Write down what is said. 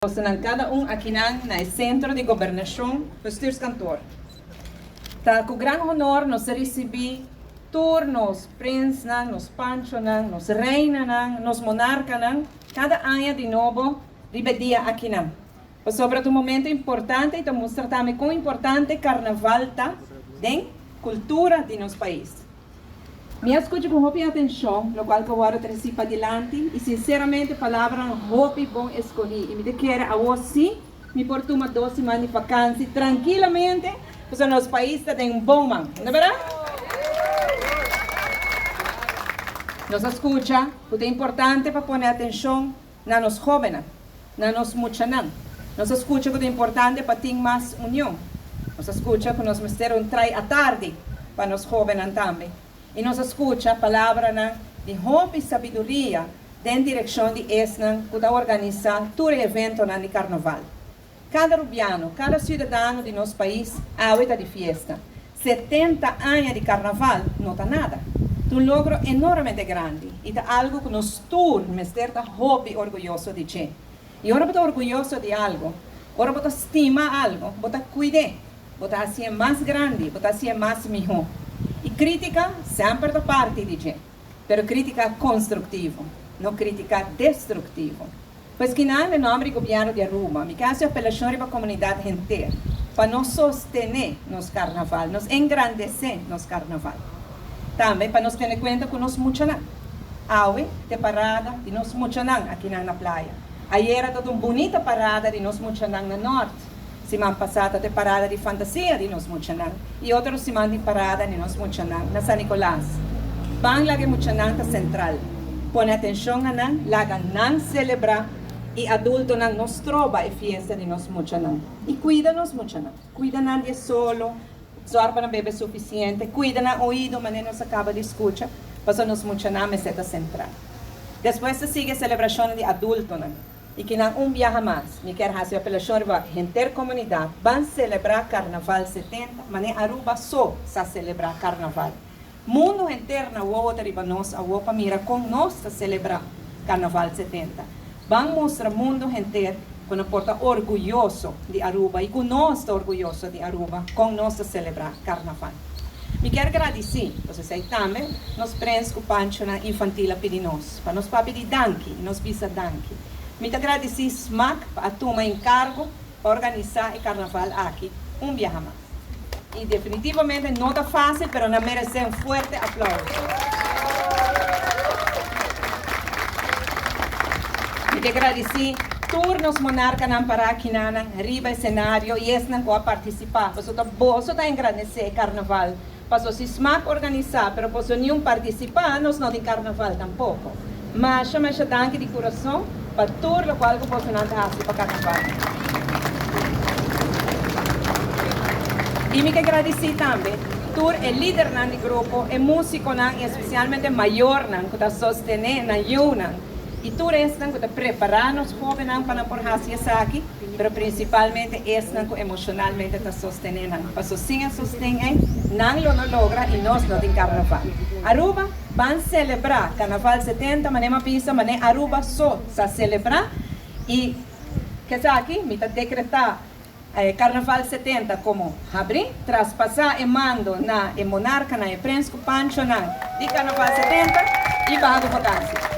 Bosonan kada un akinan na e Sentro di Gobernashon, Bestuurskantoor. Ta ku gran honor nos ta risibí tur nos prensnan, nos panchonan, nos reinanan, nos monarkanan kada aña di nobo riba e dia akinan. Pasobra ta un momento importante i ta mustra tambe kon importante karnaval ta den kultura di nos pais. Mi a skucha ku hopi atenshon lokual ku a wòrdu tresí padilanti i sinseramente palabranan hopi bon eskohí i mi ta kere awor sí mi por tuma dos siman di fakansi trankilamente pasobra nos pais ta den un bon man, no bèrdat? Nos a skucha ku ta importante pa pone atenshon na nos hóbennan, na nos muchanan. Nos a skucha ku ta importante pa tin mas union. Nos a skucha ku nos mester un trai atardi pa nos hóbennan tambe. I nos a skucha palabranan di hopi sabiduria den direkshon di esnan ku ta organisá tur e eventonan di karnaval. Kada rubiano, kada siudadano di nos pais awe ta di fiesta. 70 aña di karnaval no ta nada. Ta un logro enormemente grandi i ta algu ku nos tur mester ta hopi orguyoso di dje. I ora bo ta orguyoso di algu, ora bo ta stima algu, bo ta kuid'é, bo ta hasié mas grandi, bo ta hasié mas mihó. I krítika semper ta parti di dje, pero krítika konstruktivo, no krítika destruktivo. Pues kinan den nomber di Gobierno di Aruba mi ke haci apelacion riba comunidad henter pa nos sostene nos carnaval, nos engrandece nos carnaval. Tambe pa nos tene cuenta cu nos muchanan. Awe t'e parada di nos muchanan akinan na playa. Ayera ta un bunita parada di nos muchanan na Noord. Siman pasa ta t'e parada di fantasia di nos muchanan y otro siman tin parada di nos muchanan na San Nicolas. Ban laga e muchanan ta central. Pone atencion na nan, laga nan celebra y adultonan no stroba e fiesta di nos muchanan. Y cuida nos muchanan. Cuida nan di e solo, zorg pa nan bebe suficiente, cuida nan oido manera nos a caba di scucha, pasobra nos muchanan mester ta central. Despues ta sigui e celebracionnan di adultonan. I kinan un biaha mas mi kier hasi apelashon riba henter komunidat ban selebrá Karnaval 70 manera Aruba so sa selebrá Karnaval. Mundu henter na wowo ta riba nos awo pa mira kon nos ta selebrá Karnaval 70. Ban mustra mundu henter ku no por ta orguyoso di Aruba i ku nos ta orguyoso di Aruba kon nos ta selebrá Karnaval. Mi kier gradisí, pasobra esei tambe nos prens ku panchonan infantil a pidi nos. Pa nos papia di danki i nos bisa danki. Mi ta gradisí Smac pa a tuma enkargo pa organisá e karnaval aki un biaha mas. I definitivamente no ta fásil pero nan meresé un fuerte aplauso. Mi ta gradisí tur nos monarkanan pará akinanan riba e senario i esnan ku a partisipá pasobra ta boso ta engrandesé e karnaval. Paso si smaak organisá pero boso niun partisipá nos no tin karnaval tampoko. Masha masha danki di kurason pa tur lokual ku bosonan ta hasi pa karnaval. I mi ke gradisí tambe tur e lidernan di grupo, e musikonan i espesialmente mayornan ku ta sostené nan yunan i tur esnan ku ta prepará nos hóbennan pa nan por hasi esaki. pero prinsipalmente esnan ku emoshonalmente ta sostené nan. Paso sin e sosten ei, nan lo no logra i nos no tin karnaval. Aruba, ban selebrá Karnaval 70, manera mi a bisa, manera Aruba so sa selebrá i kesaki mi ta dekretá Karnaval 70 komo habrí, traspasá e mando na e monarkanan, e prens ku panchonan di Karnaval 70 i baha ku vakansi.